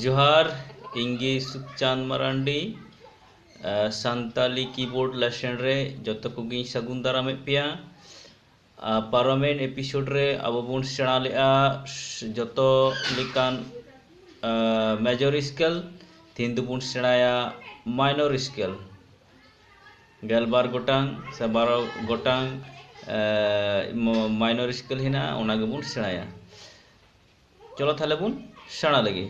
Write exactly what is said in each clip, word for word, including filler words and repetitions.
ᱡᱚᱦᱟᱨ, ᱤᱧ ᱜᱮ ᱥᱩᱠᱪᱟᱸᱫ ᱢᱟᱨᱟᱱᱰᱤ᱾ ᱥᱟᱱᱛᱟᱞᱤ ᱠᱤᱵᱳᱨᱰ ᱞᱮᱥᱚᱱ ᱨᱮ ᱡᱚᱛᱚ ᱠᱚᱜᱮᱧ ᱥᱟᱹᱜᱩᱱ ᱫᱟᱨᱟᱢᱮᱫ ᱯᱮᱭᱟ᱾ ᱯᱟᱨᱚᱢᱮᱱ ᱮᱯᱤᱥᱳᱰ ᱨᱮ ᱟᱵᱚ ᱵᱚᱱ ᱥᱮᱬᱟ ᱞᱮᱫᱼᱟ ᱡᱚᱛᱚ ᱞᱮᱠᱟᱱ ᱢᱮᱡᱚᱨ ᱥᱠᱮᱞ᱾ ᱛᱮᱦᱮᱧ ᱫᱚᱵᱚᱱ ᱥᱮᱬᱟᱭᱟ ᱢᱟᱭᱱᱚᱨ ᱥᱠᱮᱞ᱾ ᱜᱮᱞᱵᱟᱨ ᱜᱚᱴᱟᱝ ᱥᱮ ᱵᱟᱨᱚ ᱜᱚᱴᱟᱝ ᱢᱟᱭᱱᱚᱨ ᱥᱠᱮᱞ ᱦᱮᱱᱟᱜᱼᱟ, ᱚᱱᱟ ᱜᱮᱵᱚᱱ ᱥᱮᱬᱟᱭᱟ᱾ ᱪᱚᱞᱚ ᱛᱟᱦᱞᱮ ᱵᱚᱱ ᱥᱮᱬᱟ ᱞᱮᱜᱮ᱾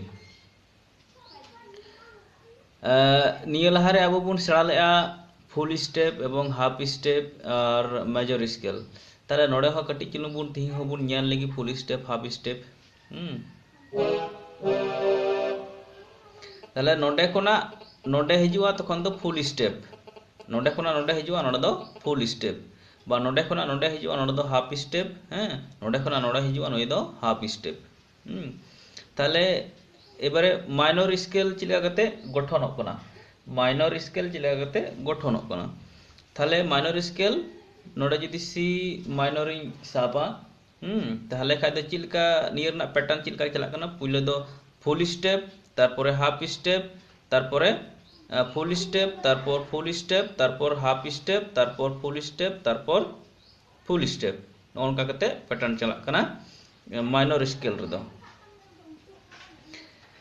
ᱱᱤᱭᱟᱹ ᱞᱟᱦᱟᱨᱮ ᱟᱵᱚ ᱵᱚᱱ ᱥᱮᱬᱟ ᱞᱮᱜᱼᱟ ᱯᱷᱩᱞ ᱥᱴᱮᱯ ᱮᱵᱚᱝ ᱦᱟᱯ ᱥᱴᱮᱯ ᱟᱨ ᱢᱮᱡᱚᱨ ᱥᱠᱮᱞ᱾ ᱛᱟᱦᱞᱮ ᱱᱚᱰᱮ ᱦᱚᱸ ᱠᱟᱹᱴᱤᱡ ᱪᱩᱞᱩᱝ ᱵᱚᱱ ᱛᱤᱦᱤᱧ ᱦᱚᱸᱵᱚᱱ ᱧᱮᱞ ᱞᱮᱜᱮ ᱯᱷᱩᱞ ᱥᱴᱮᱯ, ᱦᱟᱯ ᱥᱴᱮᱯ᱾ ᱦᱩᱸ᱾ ᱛᱟᱦᱞᱮ ᱱᱚᱰᱮ ᱠᱷᱚᱱᱟᱜ ᱱᱚᱰᱮ ᱦᱤᱡᱩᱜᱼᱟ, ᱛᱚᱠᱷᱚᱱ ᱫᱚ ᱯᱷᱩᱞ ᱥᱴᱮᱯ᱾ ᱱᱚᱰᱮ ᱠᱷᱚᱱᱟᱜ ᱱᱚᱰᱮ ᱦᱤᱡᱩᱜᱼᱟ, ᱱᱚᱰᱮ ᱫᱚ ᱯᱷᱩᱞ ᱥᱴᱮᱯ᱾ ᱵᱟ ᱱᱚᱰᱮ ᱠᱷᱚᱱᱟᱜ ᱱᱚᱰᱮ ᱦᱤᱡᱩᱜᱼᱟ, ᱱᱚᱰᱮ ᱫᱚ ᱦᱟᱯ ᱥᱴᱮᱯ᱾ ᱦᱮᱸ, ᱱᱚᱰᱮ ᱠᱷᱚᱱᱟᱜ ᱱᱚᱰᱮ ᱦᱤᱡᱩᱜᱼᱟ, ᱱᱚᱰᱮ ᱫᱚ ᱦᱟᱯ ᱥᱴᱮᱯ᱾ ᱦᱩᱸ᱾ ᱛᱟᱦᱞᱮ ᱮᱵᱟᱨᱮ ᱢᱟᱭᱱᱚᱨ ᱥᱠᱮᱞ ᱪᱮᱫ ᱞᱮᱠᱟ ᱠᱟᱛᱮ ᱜᱚᱴᱷᱚᱱᱚᱜ ᱠᱟᱱᱟ? ᱢᱟᱭᱱᱚᱨ ᱥᱠᱮᱞ ᱪᱮᱫ ᱞᱮᱠᱟ ᱠᱟᱛᱮ ᱜᱚᱴᱷᱚᱱᱚᱜ ᱠᱟᱱᱟ? ᱛᱟᱦᱞᱮ ᱢᱟᱭᱱᱚᱨ ᱥᱠᱮᱞ ᱱᱚᱰᱮ ᱡᱩᱫᱤ ᱥᱤ ᱢᱟᱭᱱᱚᱨ ᱤᱧ ᱥᱟᱵᱟ, ᱦᱩᱸ, ᱛᱟᱦᱞᱮ ᱠᱷᱟᱡ ᱫᱚ ᱪᱮᱫ ᱞᱮᱠᱟ ᱱᱤᱭᱟᱹ ᱨᱮᱱᱟᱜ ᱯᱮᱴᱟᱨᱱ ᱪᱮᱫ ᱞᱮᱠᱟ ᱪᱟᱞᱟᱜ ᱠᱟᱱᱟ? ᱯᱩᱭᱞᱩ ᱫᱚ ᱯᱷᱩᱞ ᱥᱴᱮᱯ, ᱛᱟᱨᱯᱚᱨᱮ ᱦᱟᱯ ᱥᱴᱮᱯ, ᱛᱟᱨᱯᱚᱨᱮ ᱯᱷᱩᱞ ᱥᱴᱮᱯ, ᱛᱟᱨᱯᱚᱨ ᱯᱷᱩᱞ ᱥᱴᱮᱯ, ᱛᱟᱨᱯᱚᱨ ᱦᱟᱯ ᱥᱴᱮᱯ, ᱛᱟᱨᱯᱚᱨ ᱯᱷᱩᱞ ᱥᱴᱮᱯ, ᱛᱟᱨᱯᱚᱨ ᱯᱷᱩᱞ ᱥᱴᱮᱯ᱾ ᱱᱚᱜᱼᱚ ᱱᱚᱝᱠᱟ ᱠᱟᱛᱮ ᱯᱮᱴᱟᱨᱱ ᱪᱟᱞᱟᱜ ᱠᱟᱱᱟ ᱢᱟᱭᱱᱚᱨ ᱥᱠᱮᱞ ᱨᱮᱫᱚ᱾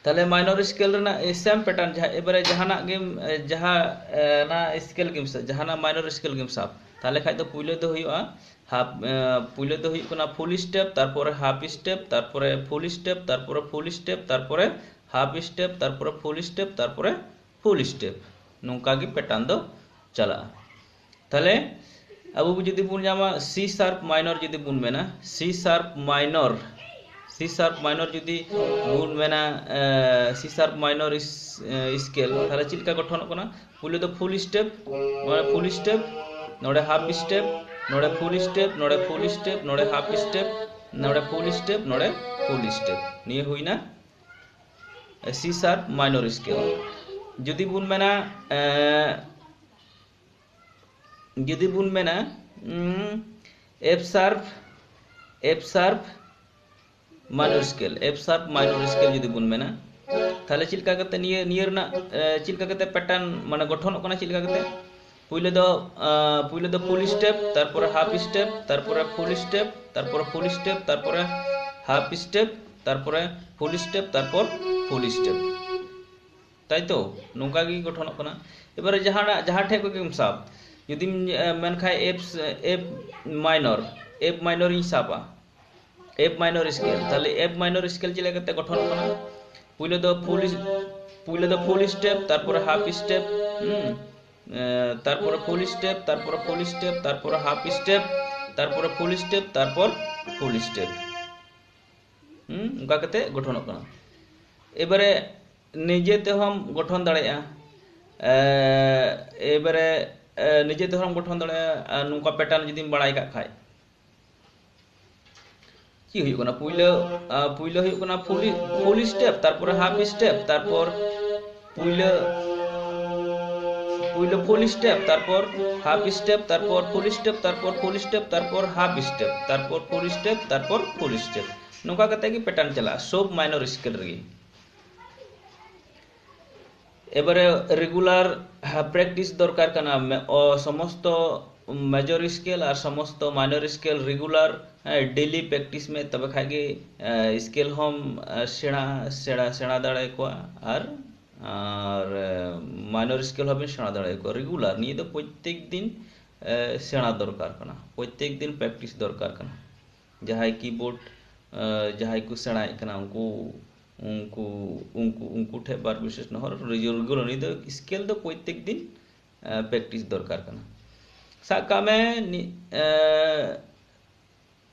ᱛᱟᱦᱞᱮ ᱢᱟᱭᱱᱚᱨ ᱥᱠᱮᱞ ᱨᱮᱱᱟᱜ ᱥᱮᱢ ᱯᱮᱴᱟᱨᱱ, ᱡᱟᱦᱟᱸ ᱮᱵᱟᱨᱮ ᱡᱟᱦᱟᱱᱟᱜ ᱜᱮᱢ ᱡᱟᱦᱟᱸ ᱱᱟ ᱥᱠᱮᱞ ᱜᱮᱢ ᱥᱟᱵ, ᱡᱟᱦᱟᱱᱟᱜ ᱢᱟᱭᱱᱚᱨ ᱥᱠᱮᱞ ᱜᱮᱢ ᱥᱟᱵ, ᱛᱟᱦᱞᱮ ᱠᱷᱟᱡ ᱫᱚ ᱯᱩᱭᱞᱩ ᱫᱚ ᱦᱩᱭᱩᱜᱼᱟ ᱦᱟᱯ, ᱯᱩᱭᱞᱩ ᱫᱚ ᱦᱩᱭᱩᱜ ᱠᱟᱱᱟ ᱯᱷᱩᱞ ᱥᱴᱮᱯ, ᱛᱟᱨᱯᱚᱨᱮ ᱦᱟᱯ ᱥᱴᱮᱯ, ᱛᱟᱨᱯᱚᱨᱮ ᱯᱷᱩᱞ ᱥᱴᱮᱯ, ᱛᱟᱨᱯᱚᱨᱮ ᱯᱷᱩᱞ ᱥᱴᱮᱯ, ᱛᱟᱨᱯᱚᱨᱮ ᱦᱟᱯ ᱥᱴᱮᱯ, ᱛᱟᱨᱯᱚᱨᱮ ᱯᱷᱩᱞ ᱥᱴᱮᱯ, ᱛᱟᱨᱯᱚᱨᱮ ᱯᱷᱩᱞ ᱥᱴᱮᱯ᱾ ᱱᱚᱝᱠᱟ ᱜᱮ ᱯᱮᱴᱟᱨᱱ ᱫᱚ ᱪᱟᱞᱟᱜᱼᱟ᱾ ᱛᱟᱦᱞᱮ ᱟᱵᱚ ᱡᱩᱫᱤ ᱵᱚᱱ ᱧᱟᱢᱟ ᱥᱤ ᱥᱟᱨᱯ ᱢᱟᱭᱱᱚᱨ, ᱡᱩᱫᱤ ᱵᱚᱱ ᱢᱮᱱᱟ ᱥᱤ ᱥᱟᱨᱯ ᱢᱟᱭᱱᱚᱨ, ᱥᱤ ᱥᱟᱨᱯ ᱢᱟᱭᱱᱚᱨ ᱡᱩᱫᱤ ᱵᱚᱱ ᱢᱮᱱᱟ ᱥᱤ ᱥᱟᱨᱯ ᱢᱟᱭᱱᱚᱨ ᱥᱠᱮᱞ, ᱛᱟᱦᱞᱮ ᱪᱮᱫ ᱞᱮᱠᱟ ᱜᱚᱴᱷᱚᱱᱚᱜ ᱠᱟᱱᱟ? ᱯᱩᱭᱞᱩ ᱫᱚ ᱯᱷᱩᱞ ᱥᱴᱮᱯ, ᱱᱚᱰᱮ ᱯᱷᱩᱞ ᱥᱴᱮᱯ, ᱱᱚᱰᱮ ᱦᱟᱯ ᱥᱴᱮᱯ, ᱱᱚᱰᱮ ᱯᱷᱩᱞ ᱥᱴᱮᱯ, ᱱᱚᱰᱮ ᱯᱷᱩᱞ ᱥᱴᱮᱯ, ᱱᱚᱰᱮ ᱦᱟᱯ ᱥᱴᱮᱯ, ᱱᱚᱰᱮ ᱯᱷᱩᱞ ᱥᱴᱮᱯ, ᱱᱚᱰᱮ ᱯᱷᱩᱞ ᱥᱴᱮᱯ᱾ ᱱᱤᱭᱟᱹ ᱦᱩᱭᱱᱟ ᱥᱤ ᱥᱟᱨᱯ ᱢᱟᱭᱱᱚᱨ ᱥᱠᱮᱞ᱾ ᱡᱩᱫᱤ ᱵᱚᱱ ᱢᱮᱱᱟ ᱡᱩᱫᱤ ᱵᱚᱱ ᱢᱮᱱᱟ A sharp, A sharp minor scale, A sharp minor scale ᱡᱩᱫᱤ ᱵᱚᱱ ᱢᱮᱱᱟ, ᱛᱟᱦᱞᱮ ᱪᱮᱫ ᱞᱮᱠᱟ ᱠᱟᱛᱮ ᱱᱤᱭᱟᱹ ᱱᱤᱭᱟᱹ ᱨᱮᱱᱟᱜ ᱪᱮᱫ ᱞᱮᱠᱟ ᱠᱟᱛᱮ ᱯᱮᱴᱟᱨᱱ ᱢᱟᱱᱮ ᱜᱚᱴᱷᱚᱱᱚᱜ ᱠᱟᱱᱟ, ᱪᱮᱫ ᱞᱮᱠᱟ ᱠᱟᱛᱮ? ᱯᱩᱭᱞᱩ ᱫᱚ ᱯᱩᱭᱞᱩ ᱫᱚ ᱯᱷᱩᱞ ᱥᱴᱮᱯ, ᱛᱟᱨᱯᱚᱨᱮ ᱦᱟᱯ ᱥᱴᱮᱯ, ᱛᱟᱨᱯᱚᱨᱮ ᱯᱷᱩᱞ ᱥᱴᱮᱯ, ᱛᱟᱨᱯᱚᱨᱮ ᱯᱷᱩᱞ ᱥᱴᱮᱯ, ᱛᱟᱨᱯᱚᱨᱮ ᱦᱟᱯ ᱥᱴᱮᱯ, ᱛᱟᱨᱯᱚᱨᱮ ᱯᱷᱩᱞ ᱥᱴᱮᱯ, ᱛᱟᱨᱯᱚᱨ ᱯᱷᱩᱞ ᱥᱴᱮᱯ᱾ ᱛᱟᱭ ᱛᱚ? ᱱᱚᱝᱠᱟ ᱜᱮ ᱜᱚᱴᱷᱚᱱᱚᱜ ᱠᱟᱱᱟ᱾ ᱮᱵᱟᱨᱮ ᱡᱟᱦᱟᱱᱟᱜ ᱡᱟᱦᱟᱸ ᱴᱷᱮᱡ ᱠᱷᱚᱡ ᱜᱮᱢ ᱥᱟᱵ, ᱡᱩᱫᱤᱢ ᱢᱮᱱᱠᱷᱟᱱ app app minor, app minor ᱤᱧ ᱥᱟᱵᱟ, ᱮᱯ ᱢᱟᱭᱱᱚᱨ ᱥᱠᱮᱞ᱾ ᱛᱟᱦᱞᱮ ᱮᱯ ᱢᱟᱭᱱᱚᱨ ᱥᱠᱮᱞ ᱪᱮᱫ ᱞᱮᱠᱟᱛᱮ ᱜᱚᱴᱷᱚᱱᱚᱜ ᱠᱟᱱᱟ? ᱯᱩᱭᱞᱩ ᱫᱚ ᱯᱷᱩᱞ ᱯᱩᱭᱞᱩ ᱫᱚ ᱯᱷᱩᱞ ᱥᱴᱮᱯ, ᱛᱟᱨᱯᱚᱨᱮ ᱦᱟᱯ ᱥᱴᱮᱯ, ᱦᱩᱸ, ᱛᱟᱨᱯᱚᱨᱮ ᱯᱷᱩᱞ ᱥᱴᱮᱯ, ᱛᱟᱨᱯᱚᱨᱮ ᱯᱷᱩᱞ ᱥᱴᱮᱯ, ᱛᱟᱨᱯᱚᱨᱮ ᱦᱟᱯ ᱥᱴᱮᱯ, ᱛᱟᱨᱯᱚᱨᱮ ᱯᱷᱩᱞ ᱥᱴᱮᱯ, ᱛᱟᱨᱯᱚᱨ ᱯᱷᱩᱞ ᱥᱴᱮᱯ᱾ ᱦᱩᱸ, ᱚᱱᱠᱟ ᱠᱟᱛᱮ ᱜᱚᱴᱷᱚᱱᱚᱜ ᱠᱟᱱᱟ᱾ ᱮᱵᱟᱨᱮ ᱱᱤᱡᱮ ᱛᱮᱦᱚᱸᱢ ᱜᱚᱴᱷᱚᱱ ᱫᱟᱲᱮᱭᱟᱜᱼᱟ᱾ ᱮᱵᱟᱨᱮ ᱱᱤᱡᱮ ᱛᱮᱦᱚᱸᱢ ᱜᱚᱴᱷᱚᱱ ᱫᱟᱲᱮᱭᱟᱜᱼᱟ, ᱱᱚᱝᱠᱟ ᱯᱮᱴᱟᱨᱱ ᱡᱩᱫᱤᱢ ᱵᱟᱲᱟᱭ ᱠᱟᱜ ᱠᱷᱟᱡ᱾ ᱪᱮᱫ ᱦᱩᱭᱩᱜ ᱠᱟᱱᱟ? ᱯᱩᱭᱞᱟᱹ ᱯᱩᱭᱞᱟᱹ ᱦᱩᱭᱩᱜ ᱠᱟᱱᱟ ᱯᱷᱩᱞ ᱯᱷᱩᱞ ᱥᱴᱮᱯ, ᱛᱟᱨᱯᱚᱨᱮ ᱦᱟᱯ ᱥᱴᱮᱯ, ᱛᱟᱨᱯᱚᱨ ᱯᱩᱭᱞᱟᱹ ᱯᱩᱭᱞᱟᱹ ᱯᱷᱩᱞ ᱥᱴᱮᱯ, ᱛᱟᱨᱯᱚᱨ ᱦᱟᱯ ᱥᱴᱮᱯ, ᱛᱟᱨᱯᱚᱨ ᱯᱷᱩᱞ ᱥᱴᱮᱯ, ᱛᱟᱨᱯᱚᱨ ᱯᱷᱩᱞ ᱥᱴᱮᱯ, ᱛᱟᱨᱯᱚᱨ ᱦᱟᱯ ᱥᱴᱮᱯ, ᱛᱟᱨᱯᱚᱨ ᱯᱷᱩᱞ ᱥᱴᱮᱯ, ᱛᱟᱨᱯᱚᱨ ᱯᱷᱩᱞ ᱥᱴᱮᱯ᱾ ᱱᱚᱝᱠᱟ ᱠᱟᱛᱮ ᱜᱮ ᱯᱮᱴᱟᱨᱱ ᱪᱟᱞᱟᱜᱼᱟ ᱥᱚᱵ ᱢᱟᱭᱱᱚᱨ ᱥᱠᱮᱞ ᱨᱮᱜᱮ᱾ ᱮᱵᱟᱨᱮ ᱨᱮᱜᱩᱞᱟᱨ ᱯᱨᱮᱠᱴᱤᱥ ᱫᱚᱨᱠᱟᱨ ᱠᱟᱱᱟ᱾ ᱥᱚᱢᱚᱥᱛᱚ ᱢᱮᱡᱚᱨ ᱥᱠᱮᱞ ᱟᱨ ᱥᱚᱢᱚᱥᱛᱚ minor scale regular daily practice ᱢᱮ, ᱛᱚᱵᱮ ᱠᱷᱟᱡ ᱜᱮ ᱥᱠᱮᱞ ᱦᱚᱸᱢ ᱥᱮᱬᱟ ᱥᱮᱬᱟ ᱥᱮᱬᱟ ᱫᱟᱲᱮᱭᱟᱠᱚᱣᱟ᱾ ᱟᱨ ᱟᱨ ᱢᱟᱭᱱᱚᱨ ᱥᱠᱮᱞ ᱦᱚᱸᱵᱤᱱ ᱥᱮᱬᱟ ᱫᱟᱲᱮᱭᱟᱠᱚᱣᱟ ᱨᱮᱜᱩᱞᱟᱨ᱾ ᱱᱤᱭᱟᱹ ᱫᱚ ᱯᱨᱚᱛᱮᱠ ᱫᱤᱱ ᱥᱮᱬᱟ ᱫᱚᱨᱠᱟᱨ ᱠᱟᱱᱟ, ᱯᱨᱚᱛᱮᱠ ᱫᱤᱱ ᱯᱨᱮᱠᱴᱤᱥ ᱫᱚᱨᱠᱟᱨ ᱠᱟᱱᱟ᱾ ᱡᱟᱦᱟᱸᱭ ᱠᱤᱵᱳᱨᱰ ᱡᱟᱦᱟᱸᱭ ᱠᱚ ᱥᱮᱬᱟᱭᱮᱫ ᱠᱟᱱᱟ, ᱩᱱᱠᱩ ᱩᱱᱠᱩ ᱩᱱᱠᱩ ᱩᱱᱠᱩ ᱴᱷᱮᱱ ᱵᱟᱨ ᱵᱤᱥᱮᱥ ᱱᱚᱦᱚᱨ ᱨᱮᱜᱩᱞᱟᱨ ᱱᱤᱭᱟᱹ ᱫᱚ ᱥᱠᱮᱞ ᱫᱚ ᱯᱨᱚᱛᱮᱠ ᱫᱤᱱ ᱯᱨᱮᱠᱴᱤᱥ ᱫᱚᱨᱠᱟᱨ ᱠᱟᱱᱟ᱾ ᱥᱟᱵ ᱠᱟᱜ ᱢᱮ ᱱᱤ- ᱮ,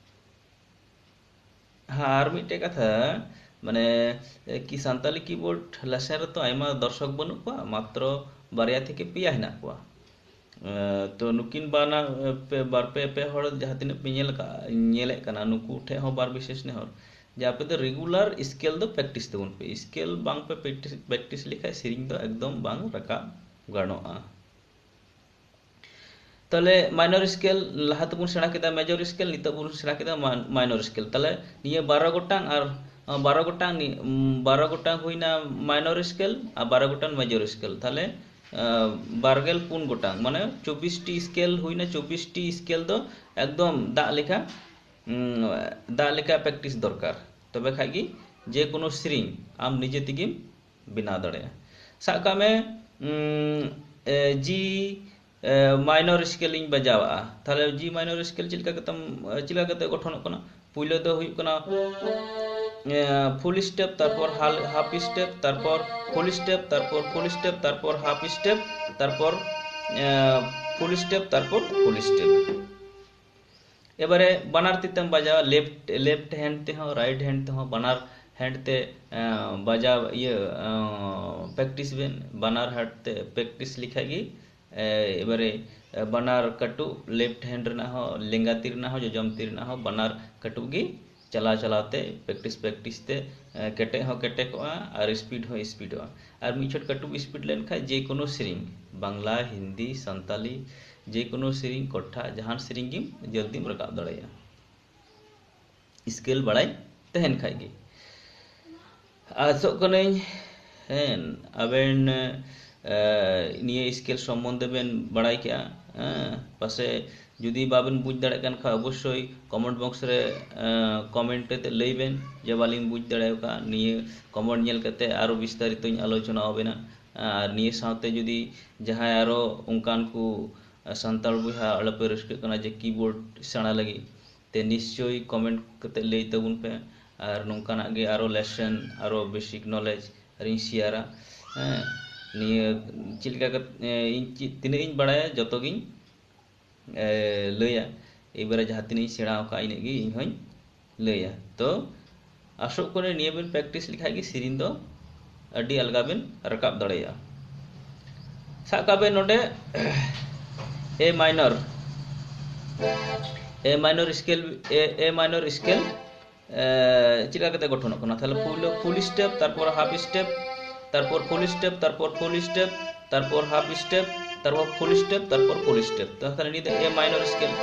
ᱦᱮᱸ, ᱟᱨ ᱢᱤᱫᱴᱮᱡ ᱠᱟᱛᱷᱟ, ᱢᱟᱱᱮ ᱠᱤ ᱥᱟᱱᱛᱟᱞᱤ ᱠᱤᱵᱳᱨᱰ ᱞᱮᱥᱮᱱ ᱨᱮᱛᱚ ᱟᱭᱢᱟ ᱫᱚᱨᱥᱚᱠ ᱵᱟᱹᱱᱩᱜ ᱠᱚᱣᱟ, ᱢᱟᱛᱨᱚ ᱵᱟᱨᱭᱟ ᱛᱷᱮᱠᱮ ᱯᱮᱭᱟ ᱦᱮᱱᱟᱜ ᱠᱚᱣᱟ᱾ ᱛᱚ ᱱᱩᱠᱤᱱ ᱵᱟᱱᱟ ᱯᱮ ᱵᱟᱨ ᱯᱮ ᱯᱮ ᱦᱚᱲ ᱡᱟᱦᱟᱸ ᱛᱤᱱᱟᱹᱜ ᱯᱮ ᱧᱮᱞ ᱠᱟᱜᱼᱟ, ᱧᱮᱞᱮᱫ ᱠᱟᱱᱟ, ᱱᱩᱠᱩ ᱴᱷᱮᱡ ᱦᱚᱸ ᱵᱟᱨ ᱵᱤᱥᱮᱥ ᱱᱮᱦᱚᱨ ᱡᱮ ᱟᱯᱮ ᱫᱚ ᱨᱮᱜᱩᱞᱟᱨ ᱥᱠᱮᱞ ᱫᱚ ᱯᱨᱮᱠᱴᱤᱥ ᱛᱟᱵᱚᱱ ᱯᱮ᱾ ᱥᱠᱮᱞ ᱵᱟᱝ ᱯᱮ ᱯᱨᱮᱠᱴᱤᱥ ᱯᱨᱮᱠᱴᱤᱥ ᱞᱮᱠᱷᱟᱡ ᱥᱮᱨᱮᱧ ᱫᱚ ᱮᱠᱫᱚᱢ ᱵᱟᱝ ᱨᱟᱠᱟᱵ ᱜᱟᱱᱚᱜᱼᱟ᱾ ᱛᱟᱦᱞᱮ ᱢᱟᱭᱱᱚᱨ ᱥᱠᱮᱞ ᱞᱟᱦᱟ ᱛᱮᱵᱚᱱ ᱥᱮᱬᱟ ᱠᱮᱫᱟ, ᱢᱮᱡᱚᱨ ᱥᱠᱮᱞ, ᱱᱤᱛᱚᱜ ᱵᱚᱱ ᱥᱮᱬᱟ ᱠᱮᱫᱟ ᱢᱟᱭᱱᱚᱨ ᱥᱠᱮᱞ᱾ ᱛᱟᱦᱞᱮ ᱱᱤᱭᱟᱹ ᱵᱟᱨᱚ ᱜᱚᱴᱟᱝ ᱟᱨ ᱵᱟᱨᱚ ᱜᱚᱴᱟᱝ ᱱᱤ- ᱩᱢ, ᱵᱟᱨᱚ ᱜᱚᱴᱟᱝ ᱦᱩᱭᱱᱟ minor scale ᱟᱨ ᱵᱟᱨᱚ ᱜᱚᱴᱟᱝ major scale, ᱛᱟᱦᱚᱞᱮ ᱵᱟᱨᱜᱮᱞ ᱯᱩᱱ ᱜᱚᱴᱟᱝ, ᱢᱟᱱᱮ ᱪᱚᱵᱵᱤᱥ ᱴᱤ scale ᱦᱩᱭᱱᱟ᱾ ᱪᱚᱵᱵᱤᱥ ᱴᱤ scale ᱫᱚ ᱮᱠᱫᱚᱢ ᱫᱟᱜ ᱞᱮᱠᱟ, ᱩᱢ, ᱫᱟᱜ ᱞᱮᱠᱟ practice ᱫᱚᱨᱠᱟᱨ, ᱛᱚᱵᱮ ᱠᱷᱟᱡ ᱜᱮ ᱡᱮ ᱠᱳᱱᱳ ᱥᱮᱨᱮᱧ ᱟᱢ ᱱᱤᱡᱮ ᱛᱮᱜᱮᱢ ᱵᱮᱱᱟᱣ ᱫᱟᱲᱮᱭᱟᱜᱼᱟ᱾ ᱥᱟᱵ ᱠᱟᱜ ᱢᱮ, ᱩᱢ, ᱮ, G minor scale ᱤᱧ ᱵᱟᱡᱟᱣᱟᱜᱼᱟ, ᱛᱟᱦᱚᱞᱮ G minor scale ᱪᱮᱫ ᱞᱮᱠᱟ ᱠᱟᱛᱮᱢ, ᱪᱮᱫ ᱞᱮᱠᱟ ᱠᱟᱛᱮ ᱜᱚᱴᱷᱚᱱᱚᱜ ᱠᱟᱱᱟ? ᱯᱩᱭᱞᱩ ᱫᱚ ᱦᱩᱭᱩᱜ ᱠᱟᱱᱟ full step, ᱛᱟᱨᱯᱚᱨ half step, ᱛᱟᱨᱯᱚᱨ full step, ᱛᱟᱨᱯᱚᱨ full step, ᱛᱟᱨᱯᱚᱨ half step, ᱛᱟᱨᱯᱚᱨ full step, ᱛᱟᱨᱯᱚᱨ full step᱾ ᱮᱵᱟᱨᱮ ᱵᱟᱱᱟᱨ ᱛᱤ ᱛᱮᱢ ᱵᱟᱡᱟᱣᱟ, left left hand ᱛᱮᱦᱚᱸ, right hand ᱛᱮᱦᱚᱸ, ᱵᱟᱱᱟᱨ hand ᱛᱮ ᱵᱟᱡᱟᱣ, ᱤᱭᱟᱹ, practice ᱵᱮᱱ, ᱵᱟᱱᱟᱨ hand ᱛᱮ practice ᱞᱮᱠᱷᱟᱡ ᱜᱮ᱾ ᱮᱵᱟᱨᱮ ᱵᱟᱱᱟᱨ ᱠᱟᱹᱴᱩᱵ, left hand ᱨᱮᱱᱟᱜ ᱦᱚᱸ, ᱞᱮᱸᱜᱟ ᱛᱤ ᱨᱮᱱᱟᱜ ᱦᱚᱸ, ᱡᱚᱡᱚᱢ ᱛᱤ ᱨᱮᱱᱟᱜ ᱦᱚᱸ, ᱵᱟᱱᱟᱨ ᱠᱟᱹᱴᱩᱵ ᱜᱮ ᱪᱟᱞᱟᱣ ᱪᱟᱞᱟᱣ ᱛᱮ, practice practice ᱛᱮ ᱠᱮᱴᱮᱡ ᱦᱚᱸ ᱠᱮᱴᱮᱡᱚᱜᱼᱟ ᱟᱨ speed ᱦᱚᱸ speedᱚᱜᱼᱟ᱾ ᱟᱨ ᱢᱤᱫ ᱪᱷᱚᱴ ᱠᱟᱹᱴᱩᱵ speed ᱞᱮᱱᱠᱷᱟᱱ ᱡᱮ ᱠᱳᱱᱳ ᱥᱮᱨᱮᱧ, ᱵᱟᱝᱞᱟ, ᱦᱤᱱᱫᱤ, ᱥᱟᱱᱛᱟᱞᱤ, ᱡᱮ ᱠᱳᱱᱳ ᱥᱮᱨᱮᱧ, ᱠᱚᱴᱷᱟ, ᱡᱟᱦᱟᱱ ᱥᱮᱨᱮᱧ ᱜᱮᱢ ᱡᱚᱞᱫᱤᱢ ᱨᱟᱠᱟᱵ ᱫᱟᱲᱮᱭᱟᱜᱼᱟ, scale ᱵᱟᱲᱟᱭ ᱛᱟᱦᱮᱱ ᱠᱷᱟᱡ ᱜᱮ᱾ ᱟᱥᱚᱜ ᱠᱟᱹᱱᱟᱹᱧ, ᱦᱮᱸ, ᱟᱵᱮᱱ ᱱᱤᱭᱟᱹ scale ᱥᱚᱢᱵᱚᱱᱫᱷᱮ ᱵᱮᱱ ᱵᱟᱲᱟᱭ ᱠᱮᱜᱼᱟ᱾ ᱦᱮᱸ, ᱯᱟᱥᱮ ᱡᱩᱫᱤ ᱵᱟᱵᱮᱱ ᱵᱩᱡᱽ ᱫᱟᱲᱮᱭᱟᱜ ᱠᱟᱱ ᱠᱷᱟᱡ, ᱚᱵᱚᱥᱥᱳᱭ comment box ᱨᱮ comment ᱠᱟᱛᱮ ᱞᱟᱹᱭ ᱵᱮᱱ ᱡᱮ, "ᱵᱟᱹᱞᱤᱧ ᱵᱩᱡᱽ ᱫᱟᱲᱮ ᱟᱠᱟᱫ, ᱱᱤᱭᱟᱹ comment ᱧᱮᱞ ᱠᱟᱛᱮ ᱟᱨᱚ ᱵᱤᱥᱛᱟᱨᱤᱛᱚᱧ ᱟᱞᱳᱪᱚᱱᱟ ᱟᱵᱮᱱᱟ᱾" ᱟᱨ ᱱᱤᱭᱟᱹ ᱥᱟᱶᱛᱮ ᱡᱩᱫᱤ ᱡᱟᱦᱟᱸᱭ ᱟᱨᱚ ᱚᱱᱠᱟᱱ ᱠᱚ ᱥᱟᱱᱛᱟᱲ ᱵᱚᱭᱦᱟ ᱟᱞᱚᱯᱮ ᱨᱟᱹᱥᱠᱟᱹᱜ ᱠᱟᱱᱟ ᱡᱮ keyboard ᱥᱮᱬᱟ ᱞᱟᱹᱜᱤᱫ, ᱛᱮ ᱱᱤᱥᱪᱳᱭ comment ᱠᱟᱛᱮ ᱞᱟᱹᱭ ᱛᱟᱵᱚᱱ ᱯᱮ᱾ ᱟᱨ ᱱᱚᱝᱠᱟᱱᱟᱜ ᱜᱮ ᱟᱨᱚ lesson, ᱟᱨᱚ basic knowledge ᱟᱨᱤᱧ share ᱟ᱾ ᱦᱮᱸ, ᱱᱤᱭᱟᱹ ᱪᱮᱫ ᱞᱮᱠᱟ ᱠᱟᱛᱮ, ᱤᱧ ᱪᱮᱫ, ᱛᱤᱱᱟᱹᱜ ᱤᱧ ᱵᱟᱲᱟᱭᱟ ᱡᱚᱛᱚ ᱜᱤᱧ ᱞᱟᱹᱭᱟ᱾ ᱮᱵᱟᱨᱮ ᱡᱟᱦᱟᱸ ᱛᱤᱱᱟᱹᱜ ᱤᱧ ᱥᱮᱬᱟ ᱟᱠᱟᱫ, ᱤᱱᱟᱹᱜ ᱜᱮ ᱤᱧ ᱦᱚᱸᱧ ᱞᱟᱹᱭᱟ᱾ ᱛᱚ ᱟᱥᱚᱜ ᱠᱟᱹᱱᱟᱹᱧ ᱱᱤᱭᱟᱹ ᱵᱮᱱ practice ᱞᱮᱠᱷᱟᱡ ᱜᱮ ᱥᱮᱨᱮᱧ ᱫᱚ ᱟᱹᱰᱤ ᱟᱞᱜᱟ ᱵᱮᱱ ᱨᱟᱠᱟᱵ ᱫᱟᱲᱮᱭᱟᱜᱼᱟ᱾ ᱥᱟᱵ ᱠᱟᱜ ᱵᱮᱱ ᱱᱚᱰᱮ A minor, A minor scale, A, A minor scale ᱪᱮᱫ ᱞᱮᱠᱟ ᱠᱟᱛᱮ ᱜᱚᱴᱷᱚᱱᱚᱜ ᱠᱟᱱᱟ? ᱛᱟᱦᱚᱞᱮ ᱯᱩᱭᱞᱩ full step, ᱛᱟᱨᱯᱚᱨ half step, ᱛᱟᱨᱯᱚᱨ full step, ᱛᱟᱨᱯᱚᱨ full step, ᱛᱟᱨᱯᱚᱨ half step, ᱛᱟᱨᱯᱚᱨ full step, ᱛᱟᱨᱯᱚᱨ full step᱾ ᱛᱟᱦᱚᱞᱮ ᱱᱤᱭᱟᱹ ᱫᱚ A minor scale᱾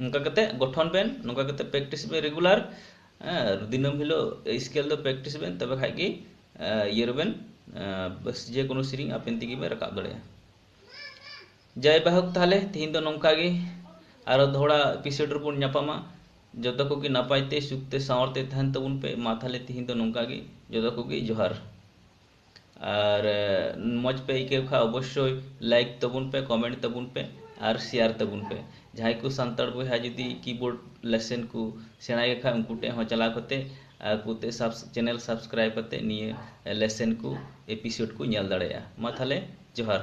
ᱱᱚᱝᱠᱟ ᱠᱟᱛᱮ ᱜᱚᱴᱷᱚᱱ ᱵᱮᱱ, ᱱᱚᱝᱠᱟ ᱠᱟᱛᱮ practice ᱵᱮᱱ regular᱾ ᱟᱨ ᱫᱤᱱᱟᱹᱢ ᱦᱤᱞᱳᱜ ᱥᱠᱮᱞ ᱫᱚ ᱯᱨᱮᱠᱴᱤᱥ ᱵᱮᱱ, ᱛᱚᱵᱮ ᱠᱷᱟᱡ ᱜᱮ ᱟᱨ, ᱤᱭᱟᱹ ᱨᱮᱵᱮᱱ ᱟᱨ, ᱵᱟᱥ ᱡᱮᱠᱳᱱᱳ ᱥᱮᱨᱮᱧ ᱟᱯᱮᱱ ᱛᱮᱜᱮ ᱵᱮᱱ ᱨᱟᱠᱟᱵ ᱫᱟᱲᱮᱭᱟᱜᱼᱟ᱾ ᱡᱟᱭ ᱵᱟᱦᱳᱠ, ᱛᱟᱦᱞᱮ ᱛᱤᱦᱤᱧ ᱫᱚ ᱱᱚᱝᱠᱟ ᱜᱮ, ᱟᱨᱚ ᱫᱚᱦᱲᱟ ᱮᱯᱤᱥᱳᱰ ᱨᱮᱵᱚᱱ ᱧᱟᱯᱟᱢᱟ᱾ ᱡᱚᱛᱚ ᱠᱚᱜᱮ ᱱᱟᱯᱟᱭ ᱛᱮ, ᱥᱩᱠ ᱛᱮ, ᱥᱟᱶᱟᱨ ᱛᱮ ᱛᱟᱦᱮᱱ ᱛᱟᱵᱚᱱ ᱯᱮ᱾ ᱢᱟ ᱛᱟᱦᱞᱮ ᱛᱤᱦᱤᱧ ᱫᱚ ᱱᱚᱝᱠᱟ ᱜᱮ, ᱡᱚᱛᱚ ᱠᱚᱜᱮ ᱡᱚᱦᱟᱨ᱾ ᱟᱨ ᱟᱨ ᱢᱚᱡᱽ ᱯᱮ ᱟᱹᱭᱠᱟᱹᱣ ᱠᱷᱟᱱ ᱚᱵᱚᱥᱥᱳᱭ ᱞᱟᱭᱤᱠ ᱛᱟᱵᱚᱱ ᱯᱮ, ᱠᱚᱢᱮᱱᱴ ᱛᱟᱵᱚᱱ ᱯᱮ ᱟᱨ ᱥᱮᱭᱟᱨ ᱛᱟᱵᱚᱱ ᱯᱮ᱾ ᱡᱟᱦᱟᱸᱭ ᱠᱚ ᱥᱟᱱᱛᱟᱲ ᱵᱚᱭᱦᱟ ᱡᱩᱫᱤ ᱠᱤᱵᱳᱨᱰ ᱞᱮᱥᱮᱱ ᱠᱚ ᱥᱮᱬᱟᱭ ᱠᱷᱟᱱ, ᱩᱱᱠᱩ ᱴᱷᱮᱱ ᱦᱚᱸ ᱪᱟᱞᱟᱣ ᱠᱟᱛᱮ ᱟᱠᱚ ᱛᱮ ᱥᱟᱵᱥ- ᱪᱮᱱᱮᱞ ᱥᱟᱵᱥᱠᱨᱟᱭᱤᱵ ᱠᱟᱛᱮ ᱱᱤᱭᱟᱹ ᱞᱮᱥᱮᱱ ᱠᱚ, ᱮᱯᱤᱥᱳᱰ ᱠᱚ ᱧᱮᱞ ᱫᱟᱲᱮᱭᱟᱜᱼᱟ᱾ ᱢᱟ ᱛᱟᱦᱞᱮ ᱡᱚᱦᱟᱨ᱾